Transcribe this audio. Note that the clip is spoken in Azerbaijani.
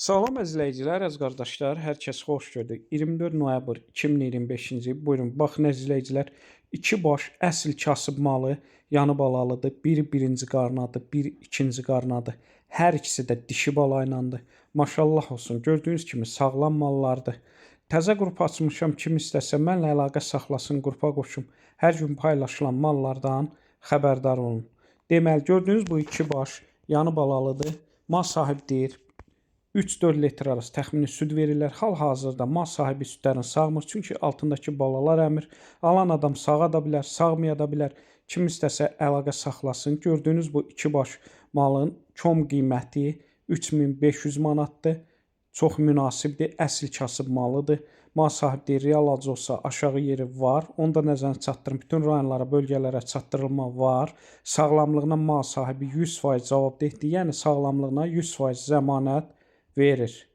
Salam əziz izləyicilər, əziz qardaşlar, hər kəs xoş gördük. 24 noyabr 2025-ci il. Buyurun, baxın əziz izləyicilər, iki baş əsl kasıb malı yanı balalıdır. Biri birinci qarnadır, biri ikinci qarnadır. Hər ikisi də dişi bala ilandır. Maşallah olsun. Gördüyünüz kimi sağlam mallardır. Təzə qrup açmışam. Kim istəsə mənlə əlaqə saxlasın, qrupa qoşum. Hər gün paylaşılan mallardan xəbərdar olun. Deməli, gördüyünüz bu iki baş yanı balalıdır. Mal sahibi deyir, 3-4 litr arası təxmini süd verirlər. Hal-hazırda mal sahibi südlərini sağmır. Çünki altındakı balalar əmir. Alan adam sağa da bilər, sağmaya da bilər. Kim istəsə əlaqə saxlasın. Gördüyünüz bu iki baş malın kom qiyməti 3500 manatdır. Çox münasibdir. Əsl kasıb malıdır. Mal sahibi deyir, real alıcı olsa aşağı yeri var. Onu da nəzərə çatdırın. Bütün rayonlara, bölgələrə çatdırılma var. Sağlamlığına mal sahibi 100% cavabdehdir. Yəni sağlamlığına 100% zəmanət verir.